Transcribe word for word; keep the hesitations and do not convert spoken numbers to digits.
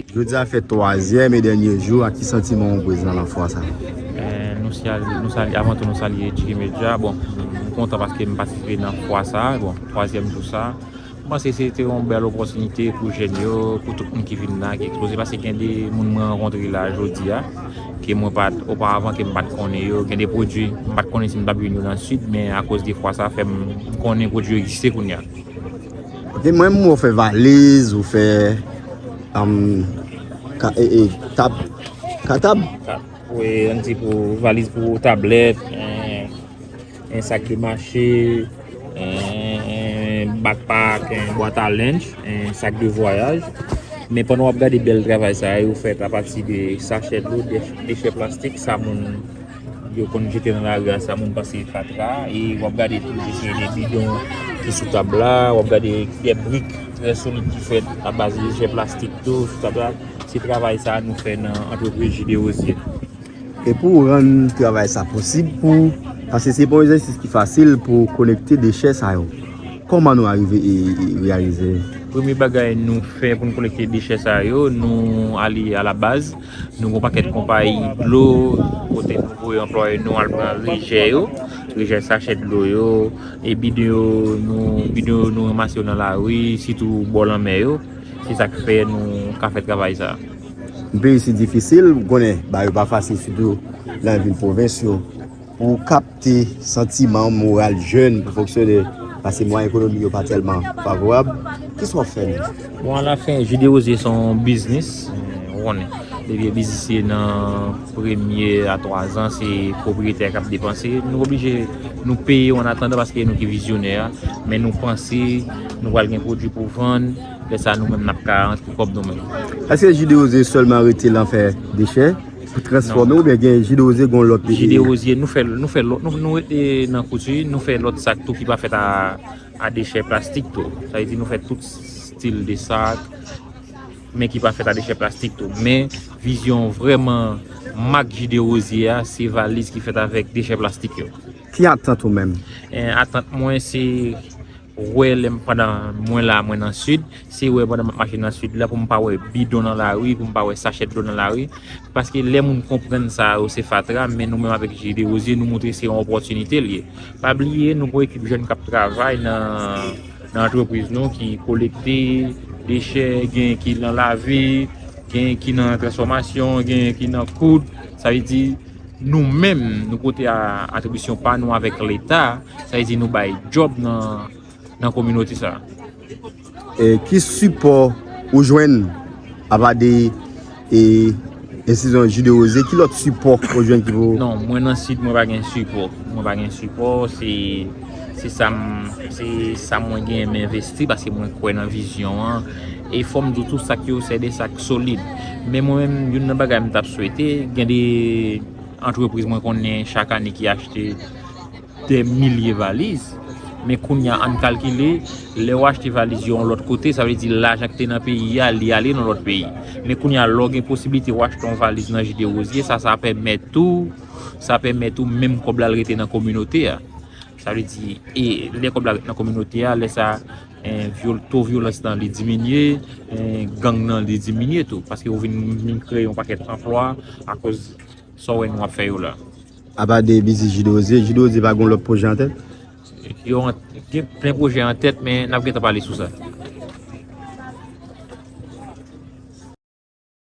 Jodi a fè twazyèm e dènye jou, ak ki santiman w prezan nan fwa sa? Eh, nou salye, nou salye, avan tou nou salye G K Media. Bon, m kontan paske m patisipe nan fwa sa, bon, twazyèm jou sa. M panse se te yon bèl opòtinite pou jèn yo, pou tout moun ki vin la, ki ekspoze, paske gen de moun mwen rankontre la jodi a, ke mwen pa t, oparavan ke m pa t konnen yo, gen de pwodui, m pa t konnen si m t ap jwenn yo nan Sid, men akoz de fwa sa, fè m konnen pwodui yo egziste kounye a. Ok, mwen, mwen fè valiz, ou fè um, ka, e, e, tab, katab. Wi, ann di pou valiz pou tablèt, en, en sak de mache, en, en backpack, en bwat a lenj, en sak de vwayaj. Men pandan w ap gade bèl travay sa yo fèt apati de sachè dlo, dechè plastik, sa moun yo konn jete nan lari a, sa moun panse fatra. E w ap gade tou, se de bidon ki sou tab la, w ap gade de brik trè solid ki fèt abaz de dechè plastik tou sou tab la. Se travay sa nou fè nan antrepriz Jide Ozye. E pou rann travay sa posib, pou, paske se pa yon egzèsis ki fasil pou kolekte dechè sa yo. Kòman nou arive e, e reyalize? Premye bagay nou fè pou n kolekte dechè sa yo, nou ale alabaz, nou gen yon pakèt konpayi dlo, kote nou voye anplwaye nou al pran rejè yo, rejè sachè dlo yo, e bidon yo, nou, bidon yo nou ranmase yo nan lari, sitou bò lanmè yo. Se sa k fè nou ka fè travay sa. Yon peyi si difisil, ou konnen, bagay yo pa fasil, sitou nan vil pwovens yo. Pou w kapte santiman, moral jèn pou fonksyone, paske mwayen ekonomik yo pa tèlman favorab, kisa w ap fè menm? Bon, alafen, Jide Ozye se yon biznis, ou konnen. Depi yon biznis se nan premye a twa zan, se pwopriyetè k ap depanse. Nou oblije, nou peye yo an atandan paske nou ki vizyonè a, men nou panse nou pral gen pwodui pou vann, lè sa nou menm n ap ka antre kòb nou menm. Èske Jide Ozye sèlman rete lan fè dechè pou transfòme oubyen gen Jide Ozye gon lòt? Jide Ozye, nou fè, nou fè lòt, nou, nou rete nan kouti, nou fè lòt sak tou ki pa fèt a, a dechè plastik tou. Sa vle di nou fè tout stil de sak, men ki pa fèt a dechè plastik tou. Men vizyon vrèman mak Jide Ozye a, se valiz ki fèt avèk dechè plastik yo. Ki atant ou menm? Eh, atant mwen se wè lè m, pandan mwen la, mwen nan Sid, se wè pandan m ap mache nan Sid la pou m pa wè bidon nan lari, pou m pa wè sachè dlo nan lari. Paske lè moun konprann sa yo se fatra, men nou menm avèk Jide Ozye, nou montre se yon opòtinite l ye. Pa bliye, nou gon ekip jèn k ap travay nan, nan antrepriz nou ki kolekte dechè, gen ki nan lave, gen ki nan transfòmasyon, gen ki nan koud. Sa vle di, nou menm, nou pote a, atribisyon pa nou avèk Leta, sa vle di nou bay djòb nan, nan kominote sa. E ki sipò ou jwenn apa de e, ensitityon Jide Ozye, ki lòt sipò ou jwenn ki pou? Non, mwen nan Sid, mwen pa gen sipò. Mwen pa gen sipò, se, se sa m, se sa mwen gen m envesti paske mwen kwè nan vizyon an. E fò m di w tou, sak yo se de sak solid. Men mwen menm, youn nan bagay m t ap swete, gen de antrepriz mwen konnen chak ane ki achte dè milye valiz. Men kounye a, ann kalkile, lè w achte valiz yo yon lòt kote, sa vle di lajan ki te nan peyi a, li ale nan lòt peyi. Men kounye a, lè w gen posiblite w achte yon valiz nan Jide Ozye, sa, sa pèmèt tou, sa pèmèt ou menm kòb la al rete nan kominote a. Sa vle di, e lè kòb la ret nan kominote a, lè sa, en, vyol-, to vyolans lan li diminye, en, gang nan li diminye tou. Paske ou vin, vin kreye yon pakèt anplwa akoz sa w wè nou ap fè yo la. Apa de biznis Jide Ozye, Jide Ozye pa gen lòt pwojè an tèt? Yo an-, gen plen pwojè an tèt, men n ap gentan pale sou sa.